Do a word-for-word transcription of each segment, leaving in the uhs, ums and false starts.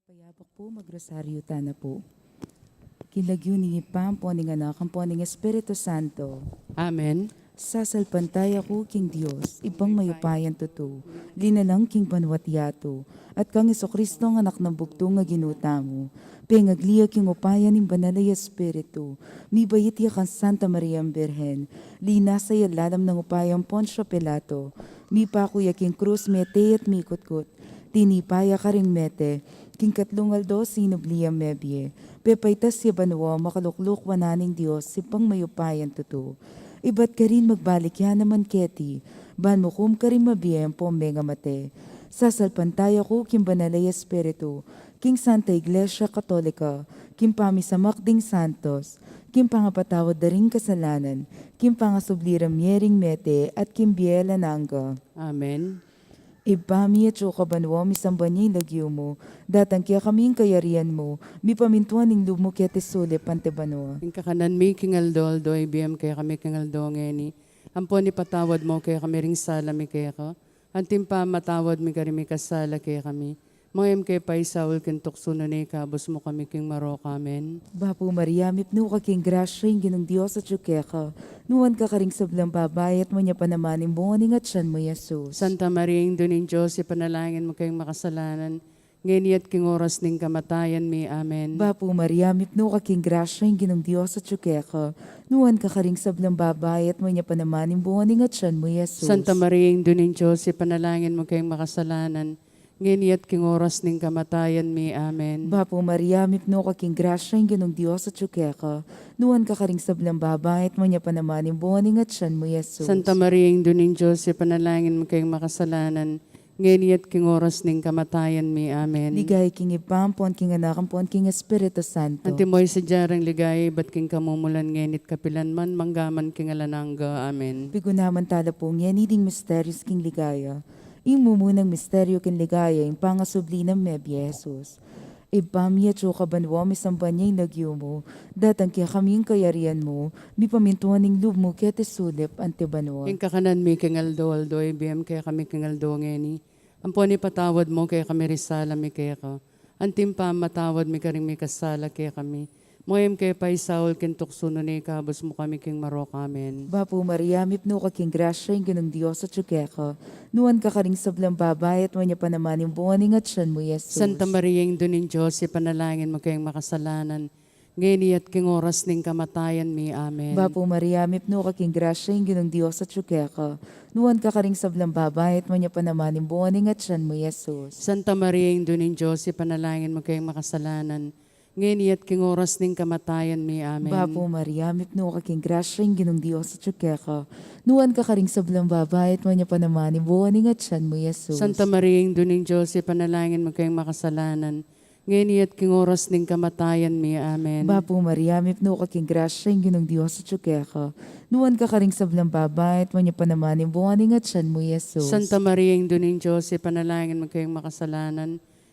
Payabak pu, magrosaryu tana pu. King lagyu ning Ibpa, ampo ning Anak, ampo ning Espiritu Santo. Amen. Sasalpantaya ku king Dios, Ibpang mayupayang tutu, linalang king banua't yatu, at kang Jesucristo, Anak nang bugtung a Ginu tamu, pengagli ya king upaya ning Banal a Espiritu, mibait ya kang Santa Mariang Birhen, linasa ya lalam ning upayang Poncio Pilato, mipaku ya king krus, mete at mikutkut, tinipa ya karing mete, king katlung aldo sinubli yang mebie, pepaitas ya banua, makalukluk wanan ning Dios, Ibpang mayupayang tutu. Ibat karin magbalik ya naman keti, ban mukum karing mabie ampong mengamate. Sasalpantaya ku king Banal a Espiritu, king Santa Iglesia Katolika, king pamisamak ding santos, king pangapatawad da ring kasalanan, king pangasubli rang mie ring mete, at king bie alang angga. Amen. Ibpa mi, atsu ka banua, misamban ya ing lagyu mu, datang kekami ing kayarian mu, mipamintuan ing lub mu keti sulip anti banua. Ing kakanan mi king aldo-aldo ibie mu kekami king aldo ngeni, ampon ipatawad mu kekami ring sala mi keka, anti ing pamamatawad mi karing mikasala kekami. Manga e mu ke paisaul king tuksu, nune ikabus mu kami king marok. Amen. Bapu Maria, mipnu ka king grasya, ing Ginung Dios atyu keka. Nuan ka karing sablang babai, at nuan ya pa naman ing bunga ning atyan mu, i Jesus. Santa Maria, Indu ning Dios, ipanalangin mu keng makasalanan, ngeni at king oras ning kamatayan mi. Amen. Bapu Maria, mipnu ka king grasya, ing Ginung Dios atyu keka. Nuan ka karing sablang babai, at nuan ya pa naman ing bunga ning atyan mu, i Jesus. Santa Maria, Indu ning Dios, ipanalangin mu keng makasalanan, ngeni at king oras ning kamatayan mi. Amen. Bapu Maria, mipnu ka king grasya, ing Ginung Dios atyu keka. Nuan ka karing sablang babai, at nuan ya pa naman ing bunga ning atyan mu, i Jesus. Santa Maria, Indu ning Dios, ipanalangin mu keng makasalanan, ngeni at king oras ning kamatayan mi. Amen. Ligaya king Ibpa, ampon king Anak, ampon king Espiritu Santo. Antimo ing sadya rang ligaya, ibat king kamumulan, ngeni at kapilan man, mangga man king alang angga. Amen. Pigunaman tala pu ngeni ding misteryus king ligaya. Ing mumunang misteryu king ligaya, ing pangasubli nang mebie, i Jesus. Ibpa mi atyu ka banua, misamban ya ing lagyu mu, datang kekami ing kayarian mu, mipamintuan ing lub mu keti sulip anti banua. Ing kakanan mi king aldo-aldo ibie mu kekami king aldo ngeni, ampon ipatawad mu kekami ring sala mi keka, anti ing pamamatawad mi karing mikasala kekami. Manga e mu ke paisaul king tuksu, nune ikabus mu kami king marok. Amen. Bapu Maria, mipnu ka king grasya, ing Ginung Dios atyu keka. Nuan ka karing sablang babai, at nuan ya pa naman ing bunga ning atyan mu, i Jesus. Santa Maria, Indu ning Dios, ipanalangin mu keng makasalanan, ngeni at king oras ning kamatayan mi. Amen. Bapu Maria, mipnu ka king grasya, ing Ginung Dios atyu keka. Nuan ka karing sablang babai, at nuan ya pa naman ing bunga ning atyan mu, i Jesus. Santa Maria, Indu ning Dios, ipanalangin mu keng makasalanan, ngeni at king oras ning kamatayan mi. Amen. Bapu Maria, mipnu ka king grasya, ing Ginung Dios atyu keka. Nuan ka karing sablang babai, at nuan ya pa naman ing bunga ning atyan mu, i Jesus. Santa Maria, Indu ning Dios, ipanalangin mu keng makasalanan, ngeni at king oras ning kamatayan mi. Amen. Bapu Maria, mipnu ka king grasya, ing Ginung Dios atyu keka. Nuan ka karing sablang babai, at nuan ya pa naman ing bunga ning atyan mu, i Jesus. Santa Maria, Indu ning Dios, ipanalangin mu keng makasalanan,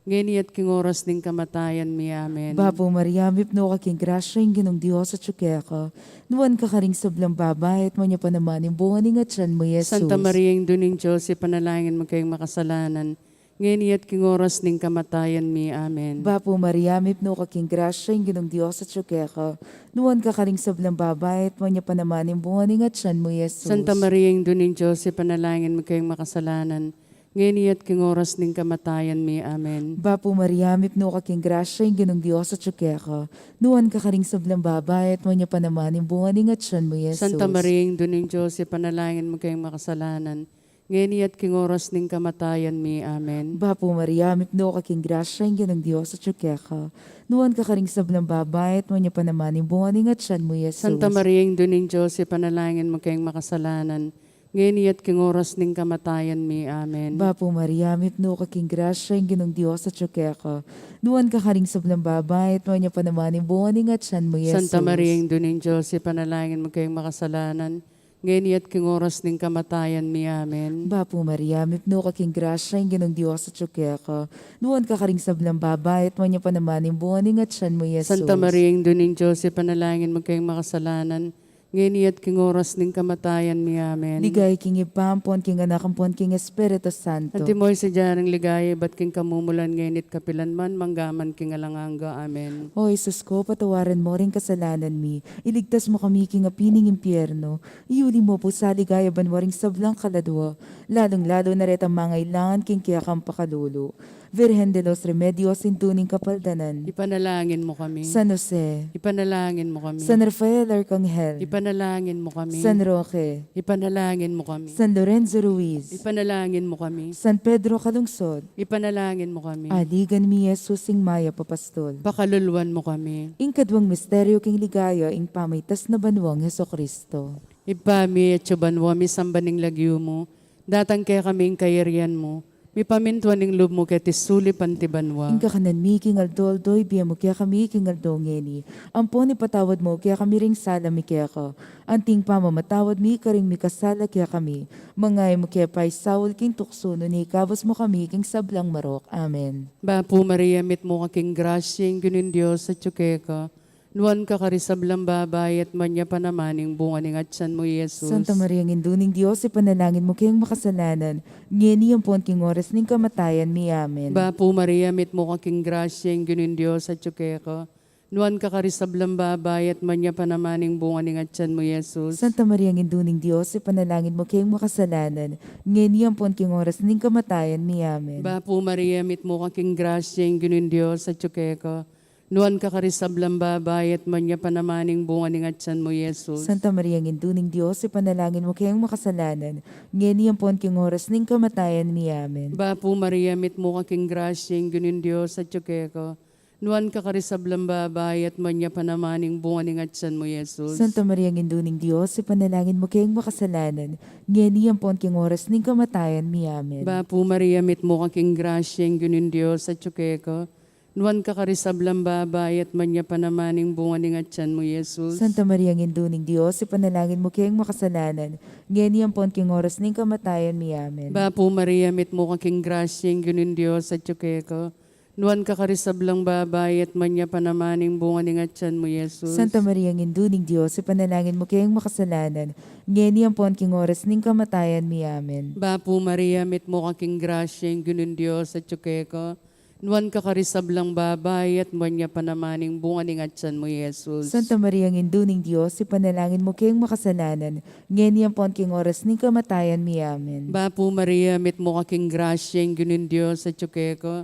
ngeni at king oras ning kamatayan mi. Amen. Bapu Maria, mipnu ka king grasya, ing Ginung Dios atyu keka. Nuan ka karing sablang babai, at nuan ya pa naman ing bunga ning atyan mu, i Jesus. Santa Maria, Indu ning Dios, ipanalangin mu keng makasalanan, ngeni at king oras ning kamatayan mi. Amen. Bapu Maria, mipnu ka king grasya, ing Ginung Dios atyu keka. Nuan ka karing sablang babai, at nuan ya pa naman ing bunga ning atyan mu, i Jesus. Santa Maria, Indu ning Dios, ipanalangin mu keng makasalanan, ngeni at king oras ning kamatayan mi. Amen. Bapu Maria, mipnu ka king grasya, ing Ginung Dios atyu keka. Nuan ka karing sablang babai, at nuan ya pa naman ing bunga ning atyan mu, i Jesus. Santa Maria, Indu ning Dios, ipanalangin mu keng makasalanan, ngeni at king oras ning kamatayan mi. Amen. Bapu Maria, mipnu ka king grasya, ing Ginung Dios atyu keka. Nuan ka karing sablang babai, at nuan ya pa naman ing bunga ning atyan mu, i Jesus. Santa Maria, Indu ning Dios, ipanalangin mu keng makasalanan, ngeni at king oras ning kamatayan mi. Amen. Bapu Maria, mipnu ka king grasya, ing Ginung Dios atyu keka. Nuan ka karing sablang babai, at nuan ya pa naman ing bunga ning atyan mu, i Jesus. Santa Maria, Indu ning Dios, ipanalangin mu keng makasalanan, ngeni at king oras ning kamatayan mi. Amen. Bapu Maria, mipnu ka king grasya, ing Ginung Dios atyu keka. Nuan ka karing sablang babai, at nuan ya pa naman ing bunga ning atyan mu, i Jesus. Santa Maria, Indu ning Dios, ipanalangin mu keng makasalanan, ngeni at king oras ning kamatayan mi. Amen. Ligaya king Ibpa, ampon king Anak, ampon king Espiritu Santo. Antimo ing sadya ring ligaya ibat king kamumulan, ngeni at kapilan man, manggaman king alang angga. Amen. O Jesus ko, patawaran mo ring kasalanan mi, iligtas mo kami king api ning impyerno, iuli mo pu sa ligaya banua ring sablang kaladua, lalung-lalu na retang mangailangan king kekang pakalulu. Virgen de los Remedios, Indu ning Kapaldanan. Ipanalangin mo kami. San Jose. Ipanalangin mo kami. San Rafael Arcangel. Ipanalangin mo kami. San Roque. Ipanalangin mo kami. San Lorenzo Ruiz. Ipanalangin mo kami. San Pedro Calungsod. Ipanalangin mo kami. Aligan mi Jesus ing mayap a pastol. Pakaluluan mo kami. Ing kaduang misteryo king ligaya, ing pamaitas na banuang Jesucristo. Ibpa mi, atsu ka banua, misamban ing lagyu mu, datang kekami ing kayarian mu, mipamintuan ing lub mu keti sulip anti banua. Ing kakanan mi king aldo-aldo ibie mu kekami king aldo ngeni, ampon ipatawad mu kekami ring sala mi keka, anti ing pamamatawad mi karing mikasala kekami, manga e mu ke paisaul king tuksu, nune ikabus mu kami king sablang marok. Amen. Bapu Maria, mitmu ka king grasya, ing Ginung Dios atyu keka, nuan ka karing sablang babai, at nuan ya pa naman ing bunga ning atyan mu, Jesus. Santa Maria, Indu ning Dios, ipanalangin mu keng makasalanan, ngeni ampon king oras ning kamatayan mi. Amen. Bapu Maria, mitmu ka king grasya, ing Ginung Dios atyu keka, nuan ka karing sablang babai, at nuan ya pa naman ing bunga ning atyan mu, Jesus. Santa Maria, Indu ning Dios, ipanalangin mu keng makasalanan, ngeni ampon king oras ning kamatayan mi. Amen. Bapu Maria, mitmu ka king grasya, ing Ginung Dios atyu keka, nuan ka karing sablang babai, at nuan ya pa naman ing bunga ning atyan mu, Jesus. Santa Maria, Indu ning Dios, ipanalangin mu keng makasalanan, ngeni ampon king oras ning kamatayan mi. Amen. Bapu Maria, mitmu ka king grasya, ing Ginung Dios atyu keka, nuan ka karing sablang babai, at nuan ya pa naman ing bunga ning atyan mu, Jesus. Santa Maria, Indu ning Dios, ipanalangin mu keng makasalanan, ngeni ampon king oras ning kamatayan mi. Amen. Bapu Maria, mitmu ka king grasya, ing Ginung Dios atyu keka, nuan ka karing sablang babai, at nuan ya pa naman ing bunga ning atyan mu, Jesus. Santa Maria, Indu ning Dios, ipanalangin mu keng makasalanan, ngeni ampon king oras ning kamatayan mi. Amen. Bapu Maria, mitmu ka king grasya, ing Ginung Dios atyu keka, nuan ka karing sablang babai, at nuan ya pa naman ing bunga ning atyan mu, Jesus. Santa Maria, Indu ning Dios, ipanalangin mu keng makasalanan, ngeni ampon king oras ning kamatayan mi. Amen. Bapu Maria, mitmu ka king grasya, ing Ginung Dios atyu keka, nuan ka karing sablang babai, at nuan ya pa naman ing bunga ning atyan mu, Jesus. Santa Maria, Indu ning Dios, ipanalangin mu keng makasalanan, ngeni ampon king oras ning kamatayan mi. Amen. Bapu Maria, mitmu ka king grasya, ing Ginung Dios atyu keka,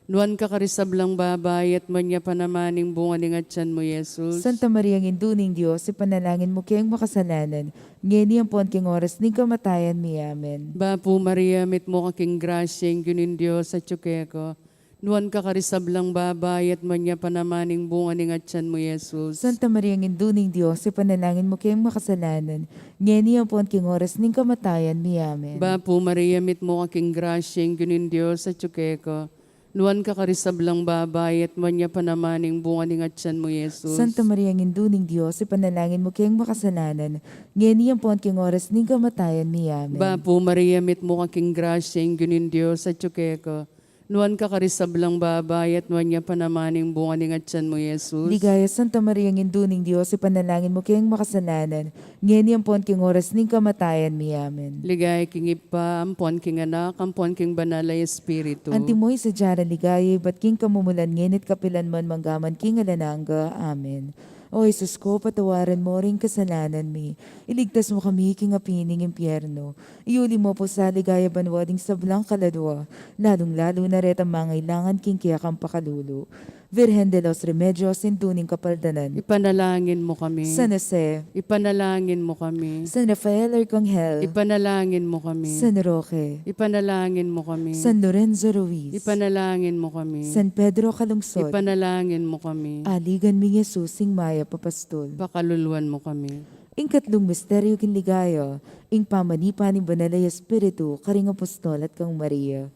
nuan ka karing sablang babai, at nuan ya pa naman ing bunga ning atyan mu, Jesus. Santa Maria, Indu ning Dios, ipanalangin mu keng makasalanan, ngeni ampon king oras ning kamatayan mi. Amen. Bapu Maria, mitmu ka king grasya, ing Ginung Dios atyu keka, nuan ka karing sablang babai, at nuan ya pa naman ing bunga ning atyan mu, Jesus. Santa Maria, Indu ning Dios, ipanalangin mu keng makasalanan, ngeni ampon king oras ning kamatayan mi. Amen. Bapu Maria, mitmu ka king grasya, ing Ginung Dios atyu keka, nuan ka karing sablang babai, at nuan ya pa naman ing bunga ning atyan mu, Jesus. Santa Maria, Indu ning Dios, ipanalangin mu keng makasalanan, ngeni ampon king oras ning kamatayan mi. Amen. Bapu Maria, mitmu ka king grasya, ing Ginung Dios atyu keka, nuan ka karing sablang babai, at nuan ya pa naman ing bunga ning atyan mu, Jesus. Ligaya, Santa Maria, Indu ning Dios, ipanalangin mu keng makasalanan, ngeni ampon king oras ning kamatayan mi. Amen. Ligaya king Ibpa, ampon king Anak, ampon king Banal a Espiritu. Antimo ing sadya rang ligaya, ibat king kamumulan, ngeni at kapilan man, manggaman king alang angga. Amen. O Jesus ko, patawaran mo ring kasalanan mi, iligtas mo kami king api ning impyerno, iuli mo pu sa ligaya banua ding sablang kaladua, lalung-lalu na retang mangailangan king kekang pakalulu. Virgen de los Remedios, Indu ning Kapaldanan. Ipanalangin mo kami. San Jose. Ipanalangin mo kami. San Rafael Arcangel. Ipanalangin mo kami. San Roque. Ipanalangin mo kami. San Lorenzo Ruiz. Ipanalangin mo kami. San Pedro Calungsod. Ipanalangin mo kami. Aligan ming Jesus, ing mayap a pastol. Pakaluluan mo kami. Ing katlung misteryo king ligaya, ing pamanipa ning Banal a Espiritu karing apostol at kang Maria.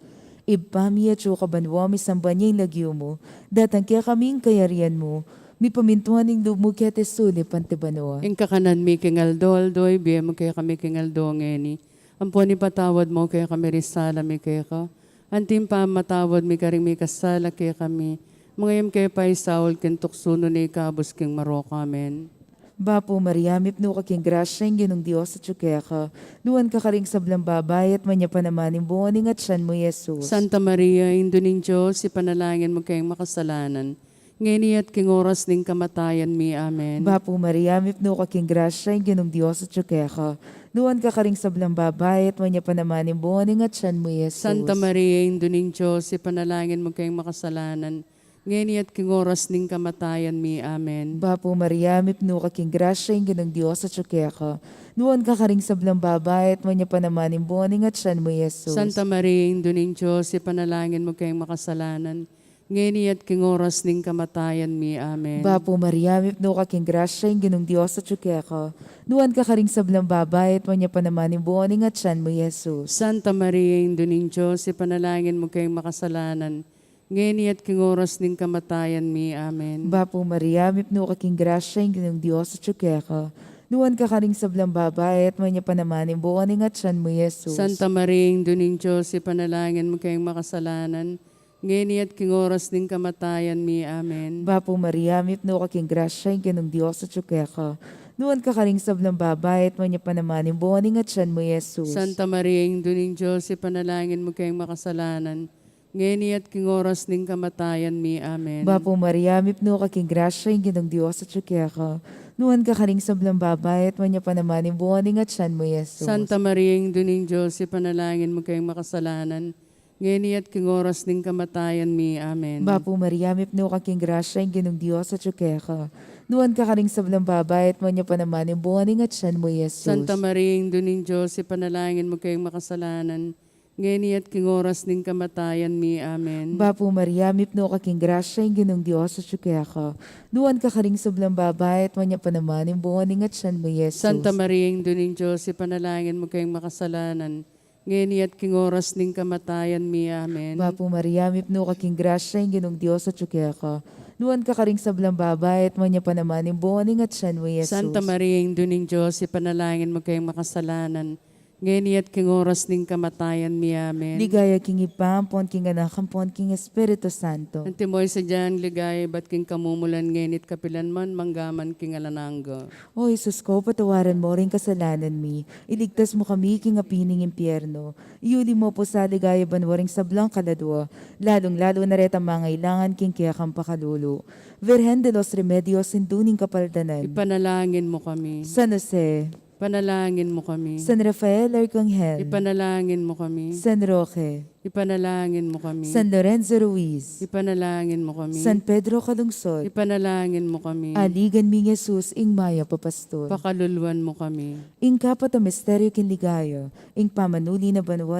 Ibpa mi, atsu ka banua, misamban ya ing lagyu mu, datang kekami ing kayarian mu, mipamintuan ing lub mu keti sulip anti banua. Ing kakanan mi king aldo-aldo ibie mu kekami king aldo ngeni, ampon ipatawad mu kekami ring sala mi keka, anti ing pamamatawad mi karing mikasala kekami, manga e mu ke paisaul king tuksu, nune ikabus king marok. Amen. Bapu Maria, mipnu ka king grasya, ing Ginung Dios atyu keka. Nuan ka karing sablang babai, at nuan ya pa naman ing bunga ning atyan mu, Jesus. Santa Maria, Indu ning Dios, ipanalangin mu keng makasalanan, ngeni at king oras ning kamatayan mi. Amen. Bapu Maria, mipnu ka king grasya, ing Ginung Dios atyu keka. Nuan ka karing sablang babai, at nuan ya pa naman ing bunga ning atyan mu, Jesus. Santa Maria, Indu ning Dios, ipanalangin mu keng makasalanan, ngeni at king oras ning kamatayan mi. Amen. Bapu Maria, mipnu ka king grasya, ing Ginung Dios atyu keka. Nuan ka karing sablang babai, at nuan ya pa naman ing bunga ning atyan mu, Jesus. Santa Maria, Indu ning Dios, ipanalangin mu keng makasalanan, ngeni at king oras ning kamatayan mi. Amen. Bapu Maria, mipnu ka king grasya, ing Ginung Dios atyu keka. Nuan ka karing sablang babai, at nuan ya pa naman ing bunga ning atyan mu, Jesus. Santa Maria, Indu ning Dios, ipanalangin mu keng makasalanan, ngeni at king oras ning kamatayan mi. Amen. Bapu Maria, mipnu ka king grasya, ing Ginung Dios atyu keka. Nuan ka karing sablang babai, at nuan ya pa naman ing bunga ning atyan mu, Jesus. Santa Maria, Indu ning Dios, ipanalangin mu keng makasalanan, ngeni at king oras ning kamatayan mi. Amen. Bapu Maria, mipnu ka king grasya, ing Ginung Dios atyu keka. Nuan ka karing sablang babai, at nuan ya pa naman ing bunga ning atyan mu, Jesus. Santa Maria, Indu ning Dios, ipanalangin mu keng makasalanan, ngeni at king oras ning kamatayan mi. Amen. Bapu Maria, mipnu ka king grasya, ing Ginung Dios atyu keka. Nuan ka karing sablang babai, at nuan ya pa naman ing bunga ning atyan mu, Jesus. Santa Maria, Indu ning Dios, ipanalangin mu keng makasalanan, ngeni at king oras ning kamatayan mi. Amen. Bapu Maria, mipnu ka king grasya, ing Ginung Dios atyu keka. Nuan ka karing sablang babai, at nuan ya pa naman ing bunga ning atyan mu, Jesus. Santa Maria, Indu ning Dios, ipanalangin mu keng makasalanan, ngeni at king oras ning kamatayan mi. Amen. Bapu Maria, mipnu ka king grasya, ing Ginung Dios atyu keka. Nuan ka karing sablang babai, at nuan ya pa naman ing bunga ning atyan mu, Jesus. Santa Maria, Indu ning Dios, ipanalangin mu keng makasalanan, ngeni at king oras ning kamatayan mi. Amen. Bapu Maria, mipnu ka king grasya, ing Ginung Dios atyu keka. Nuan ka karing sablang babai, at nuan ya pa naman ing bunga ning atyan mu, Jesus. Santa Maria, Indu ning Dios, ipanalangin mu keng makasalanan, ngeni at king oras ning kamatayan mi. Amen. Ligaya king Ibpa, ampon king Anak, ampon king Espiritu Santo. Antimo ing sadyang ligaya ibat king kamumulan, ngeni at kapilan man, mangga man king alang angga. O Jesus ko, patawaran mo ring kasalanan mi, iligtas mo kami king api ning impyerno, iyuli mo pu sa ligaya banua ring sablang kaladua, lalung-lalu na retang mangailangan king kekang pakalulu. Virgen de los Remedios, Indu ning Kapaldanan. Ipanalangin mo kami. San Jose. Ipanalangin mo kami. San Rafael Arkanghel. Ipanalangin mo kami. San Roque. Ipanalangin mo kami. San Lorenzo Ruiz. Ipanalangin mo kami. San Pedro Calungsod. Ipanalangin mo kami. Aligan ming Jesus, ing mayap a pastor. Pakaluluan mo kami. Ing kapat a misteryo king ligaya, ing pamanuli na banua